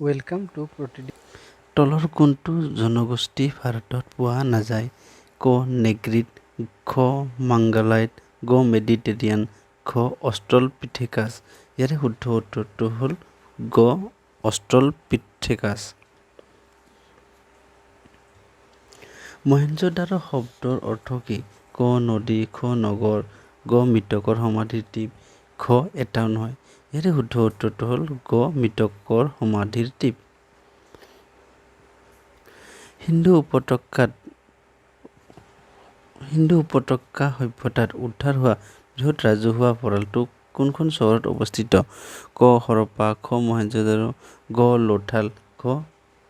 Welcome to প্ৰতিদিন। তলৰ কোনটো জনগোষ্ঠী ভাৰতত পোৱা নাযায়? ক নেগ্ৰিট, খ মাংগালয়ড, গ মেডিটেৰিয়ান, ঘ অষ্ট্ৰেলোপিথেকাছ। ইয়াৰে শুদ্ধ উত্তৰটো হ'ল গ অষ্ট্ৰেলোপিথেকাছ। মহেঞ্জোদাৰো শব্দৰ অৰ্থ কি? ক নদী, খ নগৰ, গ মৃতকৰ সমাধিৰ টিপ, ঘ এটাও নহয়। ইয়াৰে শুদ্ধ উত্তৰটো হ'ল গ মৃতকৰ সমাধিৰ টিপ। সিন্ধু উপত্যকা সভ্যতাত উদ্ধাৰ হোৱা বৃহৎ ৰাজহুৱা ভঁৰালটো কোনখন চহৰত অৱস্থিত? ক হৰপ্পা, খ মহেঞ্জোদাৰো, গ লোথাল, ঘ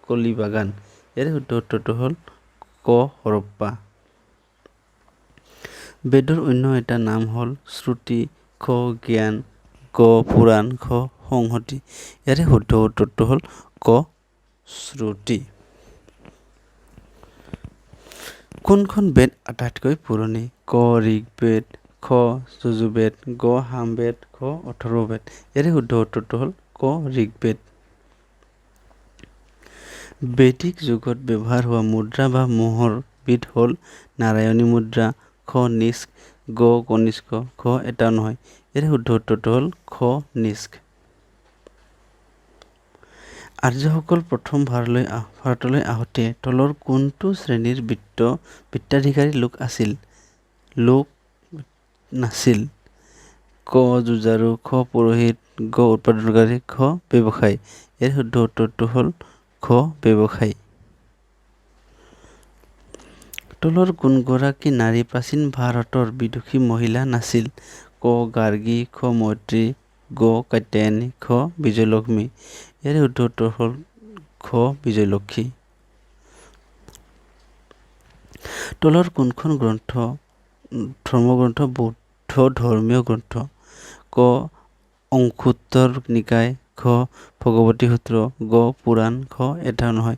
কলিবাগান। ইয়াৰে শুদ্ধ উত্তৰটো হ'ল ক হৰপ্পা। বেদৰ অন্য এটা নাম হ'ল শ্ৰুতি, খ জ্ঞান, গ পুৰাণ, ঘ সংহতি। ইয়াৰে শুদ্ধ উত্তৰটো হ'ল ক শ্ৰুতি। কোনখন বেদ আটাইতকৈ পুৰণি? ক ঋগ্বেদ, খ যজুৰ্বেদ, গ সামবেদ, ঘ অথৰ্ববেদ। ইয়াৰে শুদ্ধ উত্তৰটো হ'ল ক ঋগ্বেদ। বৈদিক যুগত ব্যৱহাৰ হোৱা মুদ্ৰা বা মোহৰ বিধ হ'ল নাৰায়ণী মুদ্ৰা, খ নিষ্ক, গ কনিষ্ক, ঘ এটাও নহয়। ইয়াৰে শুদ্ধ উত্তৰটো হ'ল খ নিষ্ক। আৰ্যসকল প্ৰথম ভাৰতলৈ আহোঁতে তলৰ কোনটো শ্ৰেণীৰ বৃত্তাধিকাৰী লোক আছিল? লোক নাছিল। ক যুঁজাৰু, খ পুৰোহিত, গ উৎপাদনকাৰী, ঘ ব্যৱসায়ী। ইয়াৰ শুদ্ধ উত্তৰটো হ'ল ঘ ব্যৱসায়ী। তলৰ কোনগৰাকী নাৰী প্ৰাচীন ভাৰতৰ বিদুষী মহিলা নাছিল? ক গাৰ্গী, খ মৈত্ৰী, গ কাত্যায়নী, ঘ বিজয়লক্ষ্মী। ইয়াৰে শুদ্ধ উত্তৰ হ'ল ঘ বিজয়লক্ষ্মী। তলৰ কোনখন গ্ৰন্থ ধৰ্মগ্ৰন্থ বৌদ্ধ ধৰ্মীয় গ্ৰন্থ? ক অংগুত্তৰ নিকায়, ঘ ভগৱতী সূত্ৰ, গ পুৰাণ, ঘ এটাও নহয়।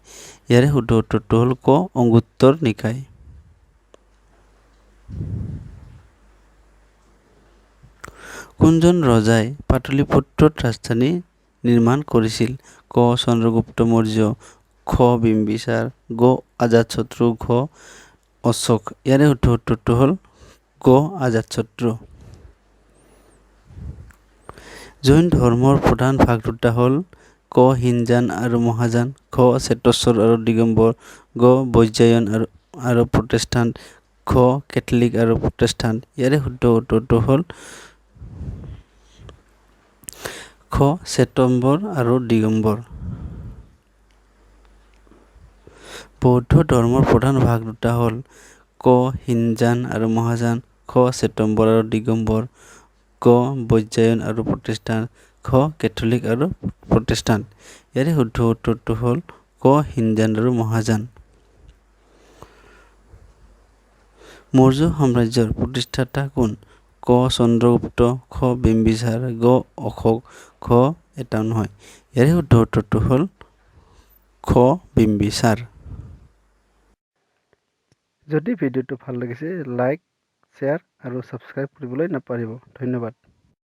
ইয়াৰে শুদ্ধ উত্তৰটো হ'ল ক অংগুত্তৰ নিকায়। কোনজন ৰজাই পাটলিপুত্ৰত ৰাজধানী নিৰ্মাণ কৰিছিল? ক চন্দ্ৰগুপ্ত মৌৰ্য, খ বিম্বিসাৰ, গ অজাতশত্ৰু, ঘ অশোক। ইয়াৰে শুদ্ধ উত্তৰটো হ'ল গ অজাতশত্ৰু। জৈন ধৰ্মৰ প্ৰধান ভাগ দুটা হ'ল ক হীনযান আৰু মহাযান, ঘ শ্বেতম্বৰ আৰু দিগম্বৰ, গ বজ্ৰায়ন আৰু প্ৰটেষ্টাণ্ট, ঘ কেথলিক আৰু প্ৰটেষ্টাণ্ট। ইয়াৰে শুদ্ধ উত্তৰটো হ'ল খ শ্বেতম্বৰ আৰু দিগম্বৰ। বৌদ্ধ ধৰ্মৰ প্ৰধান ভাগ দুটা হ'ল ক হীনযান আৰু মহাযান, খ শ্বেতম্বৰ আৰু দিগম্বৰ, গ বজ্ৰায়ন আৰু প্ৰতিষ্ঠান, ঘ কেথলিক আৰু প্ৰটেষ্টাণ্ট। ইয়াৰে শুদ্ধ উত্তৰটো হ'ল ক হীনযান আৰু মহাযান। মৌৰ্য সাম্ৰাজ্যৰ প্ৰতিষ্ঠাতা কোন? ক চন্দ্ৰগুপ্ত, খ বিম্বিসাৰ, গ অশোক, ঘ এটাও নহয়। ইয়াৰে শুদ্ধ উত্তৰটো হ'ল খ বিম্বিসাৰ। যদি ভিডিঅ'টো ভাল লাগিছে, লাইক, শ্বেয়াৰ আৰু ছাবস্ক্ৰাইব কৰিবলৈ নাপাহৰিব। ধন্যবাদ।